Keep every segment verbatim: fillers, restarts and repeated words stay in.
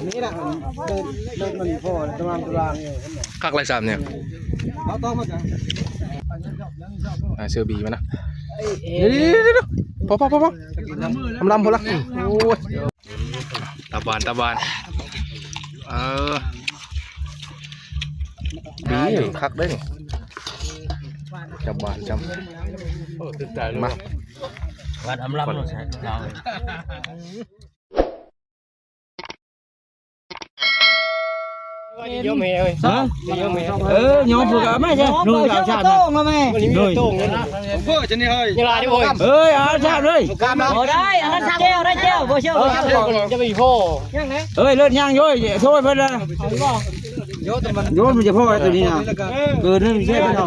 นี่นะเดินเดินมันพอตารางตารางอยู่ คักหลายสามเนี่ย เอาต้องมาจ้ะ อ่า เสื้อบีมานะ เดี๋ยวเดี๋ยวเดี๋ยวเดี๋ยว พอพอพอพอ ลำลำพอละ โอ้ย ตาบาน ตาบาน เออ บีคักเด้นี่ จับบานจำ มา วันอำลำเนาะ ฮะ เออ โยมผูกเอาไม่ใช่ โยมผูกเอาชาตินะ โต้งเอาไหม โดย โต้งเลย เออ จะนี่เฮ้ย เอ้ย เอาชาติเลย บ่ได้ อันนั้นแจ้ว ได้แจ้ว บ่เชื่อ บ่เชื่อ จะไปพ่อ เอ้ย เลิศย่างโย้ย โทษเพิ่นนะ โยนมันจะพ่อไอ้ตัวนี้นะ เกินนั่นไม่ใช่เพิ่นเอา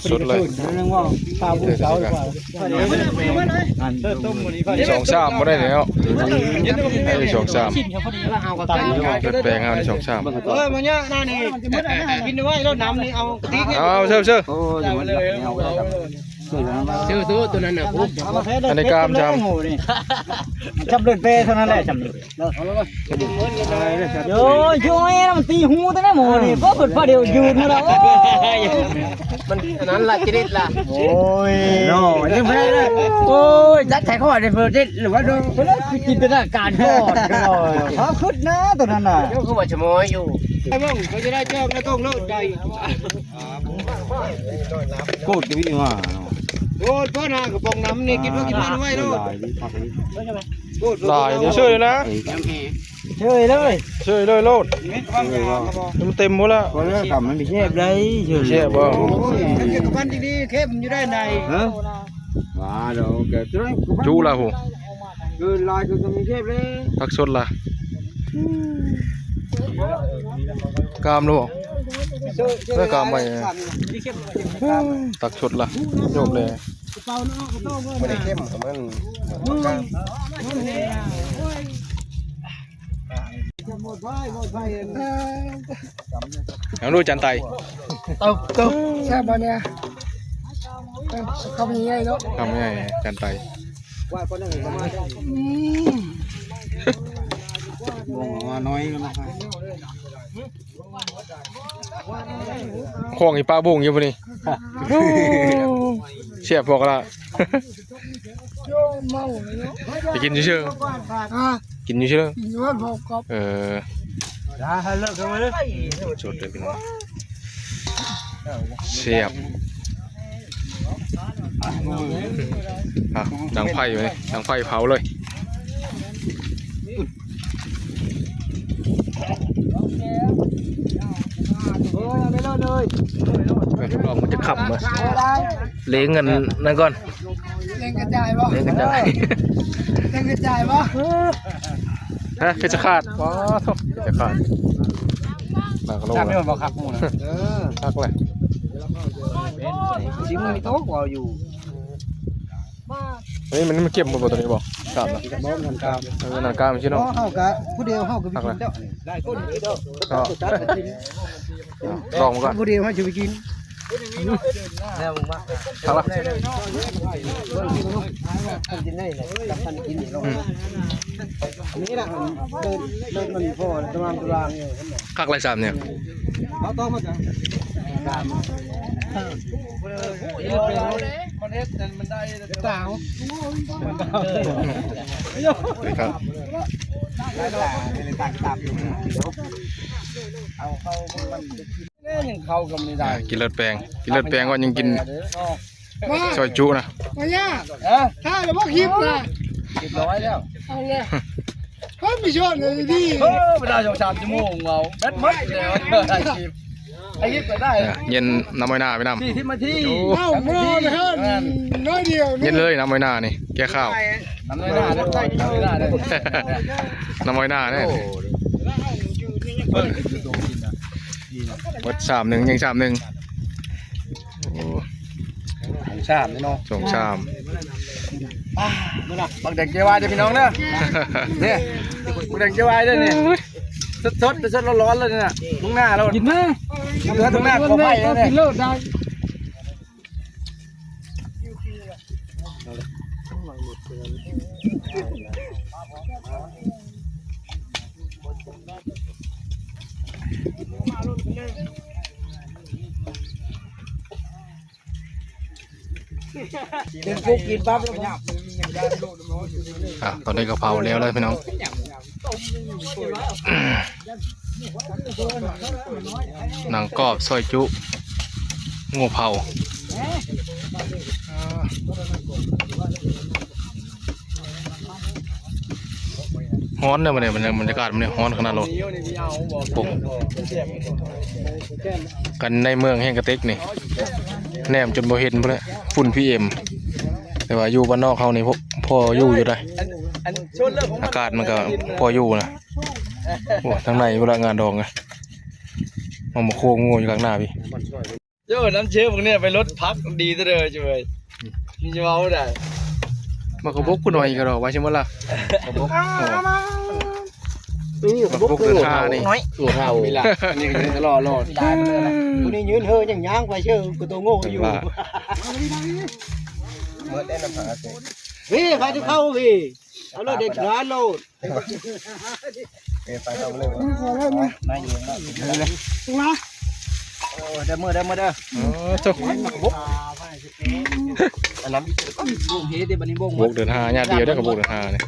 สุดๆเลย เรื่องว่า ข้าวผู้เก่าดีกว่า อัน สองสามบ่ได้แล้ว ไอ้สองสาม เกิดแปลงเอาในสองสาม เออ มันเยอะนะนี่ กินไว้แล้วน้ำนี่เอาติ๊ก เอาเชิญเชิญ โอ้ย มันเยอะ ซื้อซื้อตัวนั้นน่ะ อันนี้กล้ามจำ จำเล่นเป้เท่านั้นแหละ จำนี่ โอ้ย ช่วยมันตีหูตั้งแต่หมอนี่ ก็เปิดผ้าเดียวยืนมาแล้ว โอ้ย มันอันนั้นล่ะ จิริตล่ะ โอ้ย โน่ยังแพ้เลย โอ้ย จัดไถ่ข้อเดียวเพิ่นเด็ดหรือว่าโดน เพิ่นเลยคือจินตนาการก่อน เขาขึ้นนะตัวนั้นน่ะ เดี๋ยวคือว่าชะมอยอยู่ ไอ้บ้องเขาจะได้แจ้งนะ ต้องเลิกใจ โคตรวิ่งมา โอ้ย พ่อหน้ากระป๋องน้ำนี่ กินว่ากินมันไว้แล้ว โคตร หลายเดี๋ยวเชื่อเลยนะ เชื่อเลย เชื่อเลยโลด มันเต็มหมดแล้ว ก็เรื่องกลับมันมีแคบเลย เชื่อเลย แคบบ่ มันจะกับมันดีๆ เข้มอยู่ได้ใน ฮะ ว้า เดี๋ยวแกจะได้ จุละหู คือลายคือจะมีแคบเลย ตักสดละ กามหรือเปล่า เพื่อกามไป ตักสดละ โยกเลย บ่ได้เข้ม มัน เอาดูจานไต เติบเติบแซ่บบ่เนี่ย เออ คำยังไงเนาะ คำยังไงจานไต อืม บ่งออกมาน้อยแล้วนะครับ ของอีป้าบุ้งอยู่ปะนี่ เสียบพวกละ โยมเมาเลยเนาะ ไปกินอยู่เชื่อ อ่ะ กินอยู่เชื่อ กินอยู่บ้านพ่อกอบ เออ ได้ เลิกกันมาเลย สดเลยพี่น้อง เสียบ อ่ะ ดังไฟอยู่นี่ ดังไฟเผาเลย เอ้ย ลองมันจะขำมา เลี้ยงเงินนั่นก่อน เล่นกระจายบ่ เลี้ยงกระจาย เล่นกระจายบ่ ฮะ เพชรฆาต ว้าว เพชรฆาต หนักโล จับนี่มันบ่คักหมู่นะ เออ คักเลย ชิมมันมีโต๊ะกว่าอยู่ เฮ้ย มัน มันเก็บหมดบ่ตัวนี้บ่ สามนะ บ่มันกล้าม เออ นั่นกล้ามชิเนาะ เฮากะผู้เดียวเฮากะไปกินแล้ว หลายคนอยู่เด้อ ก็ ลองมาก่อน ผู้เดียวเฮาจะไปกิน แล้วมึงมา เอาละ กินได้เลย กับท่านกินนี่ลง อืม นี่นะ เดิน เดินมันพอตารางตารางอยู่ คักหลายสามเนี่ย เอาต้องมาจ้ะ สวัสดีครับ เอาเข้ามัน เอ้ย ยังเข้าก็ไม่ได้ อ่ะ กินเลือดแปลง กินเลือดแปลงก็ยังกิน มา ซอยจุนะ มาย่า เออ ถ้าเราบอกคลิปนะ เรียบร้อยแล้ว เอาเลย เฮ้ย มีชวนเลยพี่ เออ เวลาสองสามชั่วโมงเอาแบตหมดแล้ว ไอ้คลิปก็ได้ อ่ะ เย็นน้ำอ้อยหน้าไปนำ สี่สิบนาที โอ้ เอ้า หม้อนะฮะ น้อยเดียว เย็นเลยน้ำอ้อยหน้านี่ แก้ข้าว น้ำอ้อยหน้า น้ำอ้อยหน้า น้ำอ้อยหน้าเนี่ย โอ้ เบิดสามหนึ่ง ยังสามหนึ่ง โอ้ สองสามเนาะ สองสาม อ่า บักแดงเจวายเด้อพี่น้องเด้อ เนี่ย บักแดงเจวายเด้อเนี่ย สดๆ สดๆ ร้อนๆ เลยเนี่ย มุ่งหน้าเรา กินไหม เหลือตรงหน้าขอไผ่เนี่ย กินโลดได้ เ ดึงพวกกินปั๊บแล้วมัน อ่ะ ตอนนี้ก็เผาแล้วเลยพี่น้อง หนังกรอบซอยจุ งัวเผา ฮ้อนเนี่ยมันเนี่ย มันเนี่ย บรรยากาศมันเนี่ยฮ้อนขนาดเลย โอ้ กันในเมืองแห่งกระเต็กนี่ แนมจนบ่เห็นพุ่นแหละ ฝุ่นพีเอ็ม แต่ว่าอยู่บ้านนอกเฮานี่พอ พออยู่อยู่ได้ อากาศมันก็พออยู่นะ โอ้ ทางในเวลางานดองนะ มันมาโค้งงัวอยู่ข้างหน้าพี่ โย่ น้ำเชื่อมพวกเนี่ยไปลดพักดีซะเลยจ้วย นี่จะเว้าได้ มากระบอกกูหน่อยก็ดอก ว่าใช่ไหมล่ะ กระบอก นี่ กระบอกเดินทางนี่ น้อย ตัวเท่า มีละ นี่ก็ยังจะรอรอด ผู้นี้ยืนเฮอยังย่างไปเชื่อกูตัวโง่อยู่ ว่า เมื่อได้น้ำผาเสร็จ พี่ ใครที่เข้าพี่ เอารถเด็กร้านโลด เออ ไปเข้ามาเลย มาเองเนาะ มา โอ้ เด้อมือ เด้อมือ เด้อ เออ จบ อันนั้น โบกเฮ็ดเด้อ บัดนี้โบก โบกเดินหาญาติเดียวได้กับโบกเดินหาเนี่ย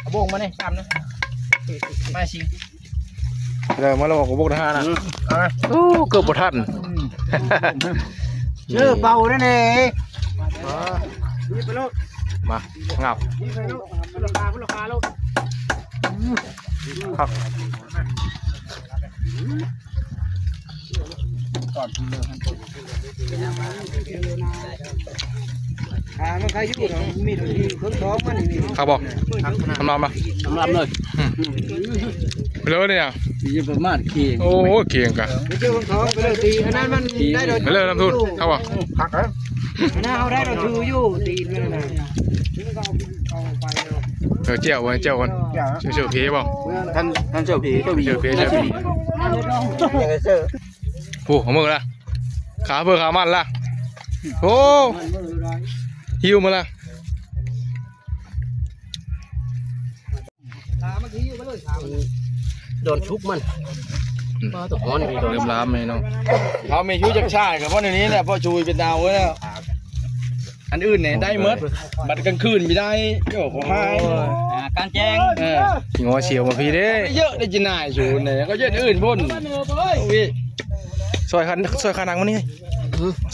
เอาโบกมาเนี่ย ตามนะ มาสิ เดี๋ยวมาแล้วบอกกับโบกเดินหานะ อืม เอานะ โอ้ เกือบบ่ทัน เชื่อเบาแน่ๆ มา งับ ครับ อ่า มันใครอยู่เนาะ มีเครื่องท้องมันนี่ ครับผม ทำนองมา ทำนองเลย อืม ไปเลยเนี่ย มีประมาณเคียง โอ้ เคียงกะ ไม่ใช่เครื่องท้องไปเลยตี อันนั้นมันได้ดอก ไปเลยน้ำทุน ครับผม ผักเหรอ อันนั้นเอาได้ดอกถืออยู่ ตีนมันน่ะ เออ เจียวไว้ เจียวกัน เจียวเจียวผีบ่ ท่าน ท่านเจ้าผี เจ้าผี เจียวผี เจียวผี ยังไงเจ้า โอ้ เอามือละ ขาเบอร์ขามันละ โอ้ หิวมาละ โดนชุบมัน อืม มาตัวฮ้อนดี โดน เริ่มลามเลยเนาะ เขาไม่ชู้จักชายกับพ่อในนี้แหละ พ่อชูเป็นดาวแล้ว อันอื่นเนี่ยได้หมด บัดกลางคืนไม่ได้ โยกเขาให้ อ่า การแจ้ง เออ ขี้งอเสียวมาพี่เด้ เยอะได้จีนายชูเนี่ย ก็เยอะอื่นพ่น โอ้ย ซอยคัน ซอยคันหนังมันนี่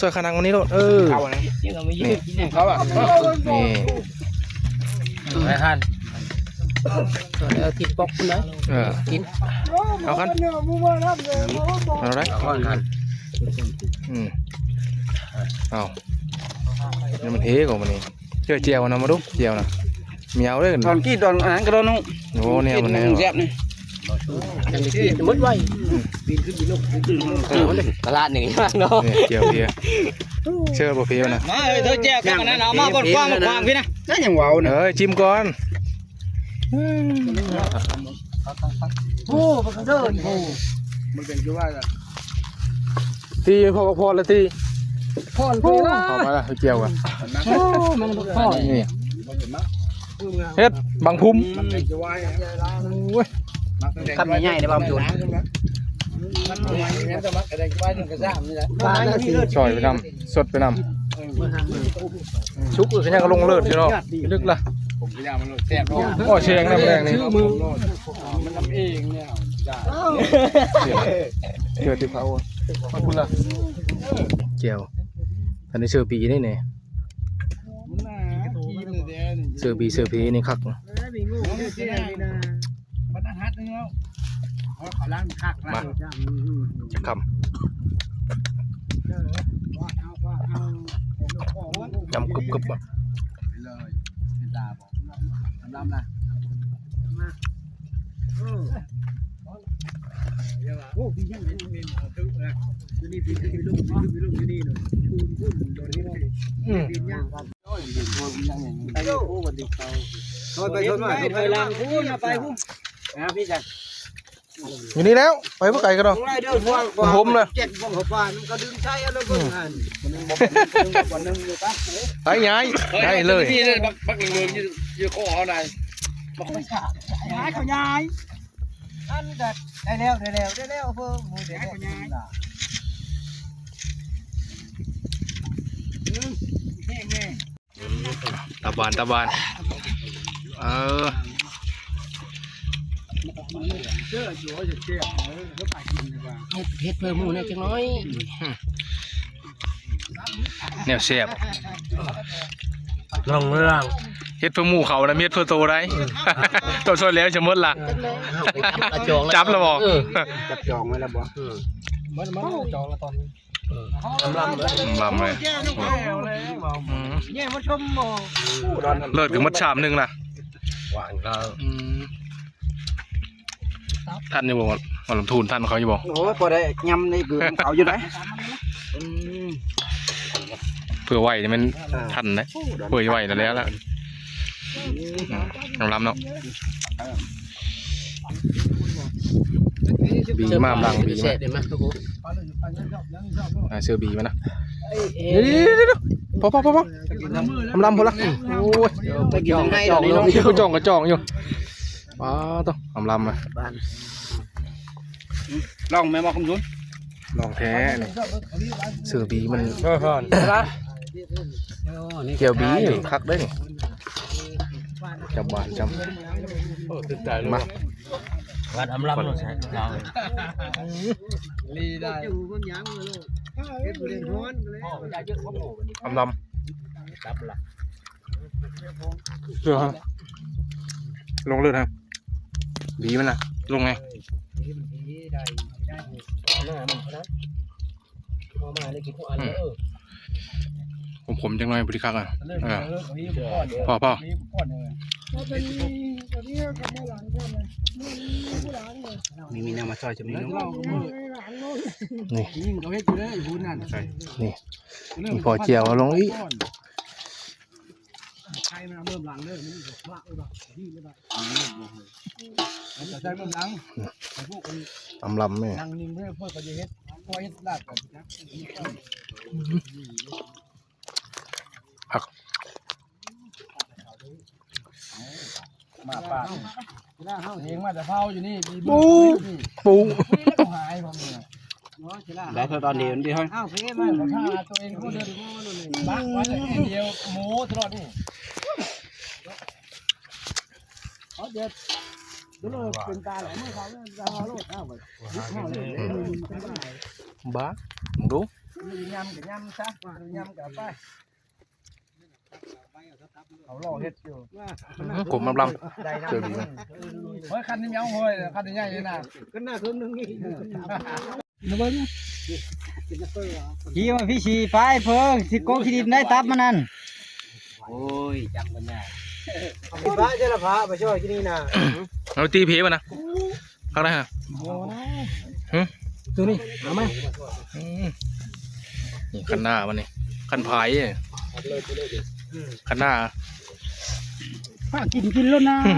ซอยคันหนังมันนี่โลด เออ เขาอะนะ นี่ เขาอะ นี่ ไม่ทัน เอาทิศปอกคุณนะ เออ กิน เอาคัน เอาได้ เอาคัน อืม เอา นี่มันเทกว่ามันนี่ เจอเจียวนะ มาดู เจียวนะ เมียวเลย ตอนกี้ตอนอันนั้นก็โดนนุ่ง โอ้ เนี่ยมันเนี่ย แซ่บนี่ อันนี้กินหมดไว้ ปีนขึ้นไปลง ตลาดหนึ่งเนาะ เนี่ย เจียวเพีย เชื่อบ่เพียนะ มาเอ้ย เธอแจกกันนะ เอามาบนกว้างบนกว้างพี่นะ นั่นยังเว้านะ เอ้ย จิ้มก่อน โอ้ มันก็เดิน โอ้ มันเป็นคือว่า ตีพอ พอละตี พอละตี โอ้ เข้าไปละ เจียวอ่ะ โอ้ มันบ่พอ นี่ เฮ็ดบังพุม มันเป็นคือว่า โอ้ย คำใหญ่ๆ ในบางจุด ซอยไปนำ สดไปนำ ชุกอยู่ ยังลงเลิศอยู่เนาะ ลึกละ ผมพยายามมันแซ่บเนาะ อ้อ แซงน้ำแรงนี่ มันทำเองเนี่ย เจอที่เผาอะ ขอบคุณละ เจียว อันนี้เสื้อปีนี่เนี่ย เสื้อปี เสื้อปีนี่คัก มันหัดนึงแล้ว เขาล้างคัก มา จะคำ จำกึบกึบอ่ะ ไปเลย เป็นตาบอก ลำนะ โอ้ พี่ยังเป็นเป็นเอาตึกนะ อยู่นี่พี่ขึ้นไปลง พี่ขึ้นไปลงอยู่นี่เนาะ อืม โอ้ย เห็นคนยังอย่างนี้ โอ้ วันดีเขา โทษไป โทษมา ไปหลังพูดนะ ไปพูดนะพี่จักร อยู่นี่แล้ว ไปบ่ไกลกันดอก ผมนะ เจ็ดวงหัวปานก็ดึงใช้แล้วเบิ่งหัน ไปย้าย ย้ายเลย นี่เลยบัก บักเหลืองๆ อยู่ อยู่คอเอาไหน ย้ายเขาย้าย อันก็ได้แล้ว ได้แล้ว ได้แล้ว เพิ่มหมู่เด็ก ย้ายเขาย้าย ตาบานตาบาน เออ เฮ็ดเพิ่มหมูแหน่จักหน่อย แนวแซ่บ ลองเรื่อง เฮ็ดเพื่อหมู่เขานะ เฮ็ดเพื่อโตได้ โตช่วยแล้วจะหมดละ เอาไปจับกระจองแล้ว จับแล้วบ่ เออ จับจองไว้แล้วบ่ เออ มันมันจองแล้วตอนนี้ เออ ลำลำเลย ลำเลย อืม เนี่ยมาชมหมอ เลิศกับมดชามหนึ่งนะ หวานครับ อืม ท่านอยู่บ่ หมอลำทูนท่านเขาอยู่บ่ โอ้ย พอได้ยำในกลืนเขาอยู่ไหน อืม เพื่อไหวนี่มัน อ่า ทันนะ เพื่อไหวแล้วแล้วล่ะ อืม ลำลำเนาะ บีมาหลังบีมา เสร็จเดี๋ยวมาทุกคน อ่า เสื้อบีมานะ เอ้ย เดี๋ยวเดี๋ยวเดี๋ยวเดี๋ยว พอพอพอพอ ลำลำพอละ โอ้ย ไปกินข้างใน กระจ่อง เดี๋ยวนี้เนาะ กระจ่องกระจ่องอยู่ อ๋อ ต้องลำลำอ่ะ บ้าน ลองแม่บอกคำสุน ลองแท้นี่ เสื้อบีมัน เออก่อน เกี่ยวบีอยู่คักได้นี่ จับหวานจำ โอ้ ตื่นใจเลย มา วัดอำลำเนาะ ลีได้ อำลำ เดี๋ยวฮะ ลงเลือดฮะ บีมันนะ ลงไง ขมๆจังหน่อย บริคักอ่ะ เออ พอพอ มี มีน้ำมาซอยจะมีน้ำ นี่ นี่ มีพอเจียวลงอีก ใครมันเอาเริ่มหลังเด้อ มันก็พลาดเลยว่ะ พี่เลยว่ะ เอาใส่เริ่มหลัง ไอ้พวกมัน อำลำเนี่ย นั่งนิ่งเพื่อเพื่อเขาจะเฮ็ด พอเฮ็ดลาบก่อนนะ ผัก มาป่า เวลาเฮา เองมาแต่เผาอยู่นี่ มี ปู นี่ ปู นี่แล้วก็หายผมเนี่ย ได้เท่าตอนเดียวนี่เฮ้ย อ้าว เฮ้ย มันก็ฆ่าตัวเองคนเดียว บักไว้แต่เดียว หมูตลอดนี่ เอาเดี๋ยว เดี๋ยวเราเป็นตาหรอก เมื่อเขาเนี่ย ตาโลด เอาไป บ้า มึงดู ยำกับยำซะ ยำกับไป เขารอเฮ็ดอยู่ อืม ขมลำลำ ได้นะ เจอดีนะ เฮ้ย คันนี้ยังเฮ้ย คันนี้ใหญ่เลยนะ ขึ้นหน้าขึ้นนึงนี่ พี่มาพี่ชีไปเพิ่งที่โกงที่ดินได้ตับมานั่น โอ้ย จังปัญญา เอาไปพระเจ้าละพระไปช่วยที่นี่นะ เอาตีเพมันนะ ข้างในฮะ หึ ตัวนี้ เอามา อืม นี่คันหน้ามันนี่ คันพายเนี่ย คันหน้า พากินกินแล้วนะ อ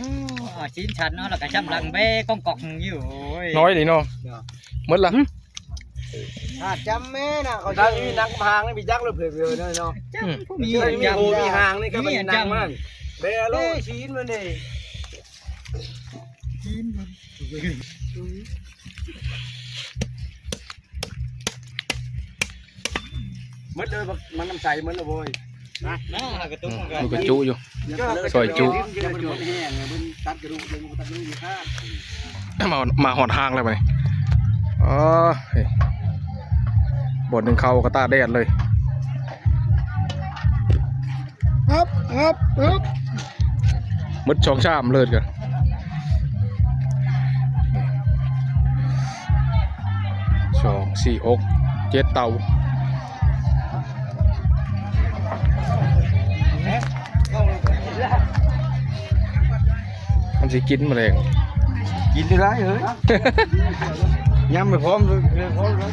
ืม อ๋อ ชิ้นชันเนาะ แล้วก็ช้ำลังเบ้ก้องกอกอยู่ โอ้ย น้อยดีเนาะ หมดละ หาดจำแม่น่ะ เขาจะมีนักพางนี่มีจักรถเผยๆเนาะ อืม มี มี อย่าง โอ้ มีหางนี่ก็เป็น มีอย่าง นางมัน เบลโล เอ้ย ชีนมันนี่ หมดเลยบัก มันน้ำใสหมดเลยโว้ย นะ นะ กระตุ้น อืม มันก็จุอยู่ ซอยจุ เดี๋ยวมันแห้งเลย มันตัดกระดูกเลย มันตัดกระดูกอยู่ข้าง มา มาหอดห้างแล้วไป อ๋อ เฮ้ย บ่อนหนึ่งเข้ากระตาแดดเลย ครับ ครับ ครับ หมดสองชามเลยกัน สอง สี่ หก เจ็ด เตา มันสิกินแมลง กินได้เฮ้ย ยำไปพร้อมเลย พร้อมเลย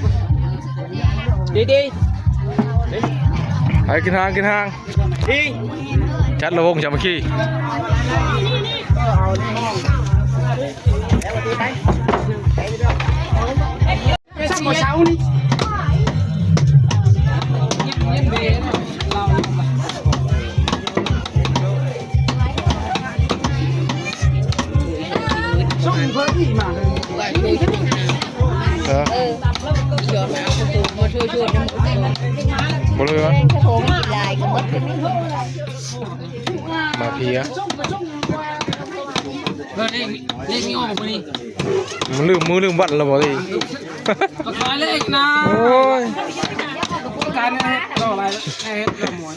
ดีดี ไปกินหาง กินหาง อี จัดระวงสามัคคี ซ้ำบ่เช้านี่ เ เออ บ่เลยเหรอ มาเพีย เออ เลข เลขนี้ออกมาพอดี มันลืมมื้อลืมวันแล้วบ่ติ ก็ขายเลขนะ โอ้ย การเนี่ยรออะไร ให้เฮ็ดรอหมวย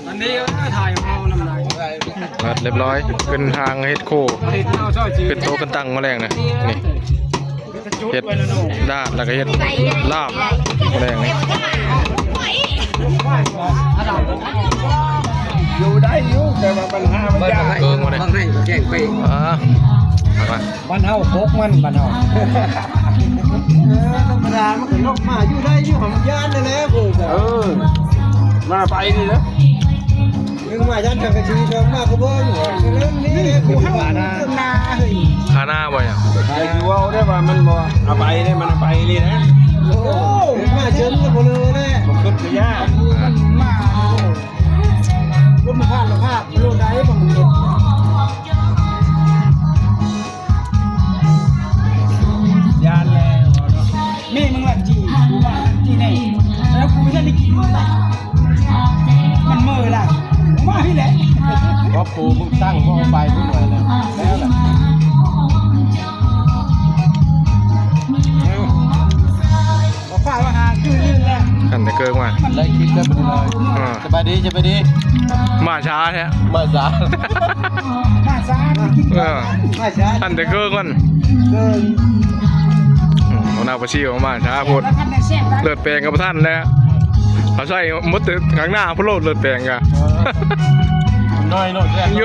อันนี้ถ่ายของเรานำไหน เรียบร้อย เป็นทางเฮ็ดโค เฮ็ดเอาซอยจีน เป็นโต๊ะกันตั้งมาแรงนะ นี่ เฮ็ดดาดแล้วก็เฮ็ดลาบมาแรงนี่ อยู่ได้อยู่แต่ว่าปัญหามันยาก เบิ่งมาเลย บางแห่งก็แจ้งไป อ่าเอามา บ้านเฮาพกมันบ้านเฮา เออธรรมดามันก็นกมาอยู่ได้อยู่ของย่านนั่นแหละกูก็ เออ มาไปนี่นะ นึกว่าย่านจังกะชีชอบมากก็เบิ่งเรื่องนี้กูเฮานาเฮ้ย คาหน้าบ่เนี่ย ไอ้คือว่าได้ว่ามันบ่เอาไปได้มันเอาไปเลยนะ โอ้มาเชิญกันหมดเลยแหละ มันขึ้นไปยาก มันมาลมพาดละพาดโลดได้บางเม็ด ยานแล้วเนาะ แม่มึงละจีกูว่าจีไหนแล้วกูไม่ได้กินมันละมันเมื่อละมาพี่แหละ ว่าปูมึงตั้งพวกไปผู้หน่วยแล้วแล้วล่ะ ขอฝากว่าหาคือลื่นแล้ว ขันแต่เกิงมา ได้คลิปได้เป็นเลย อ่า สบายดีสบายดี มาช้าแท้ มาสา มาซากิน เออ มาซา ขันแต่เกิงมัน เกิน อืมหัวหน้าประชีออกมาช้าโพด แล้วท่านได้แซ่บแล้ว เลือดแปลงกับท่านแล้วเขาใส่มดตึกข้างหน้าพะโลดเลือดแปลงกะ น้อยโน่นแซ่บ โย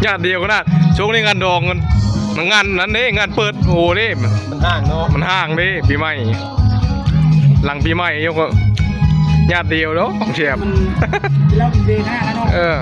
ญาติเดียวกันนะช่วงนี้งานดองกันงานนั้นเด้งานเปิดโอ้เด้ มันห่างเนาะ มันห่างเด้ปีใหม่ หลังปีใหม่โยก็ญาติเดียวเนาะของแชบ แล้วเบหน้าแล้วเนาะ เออ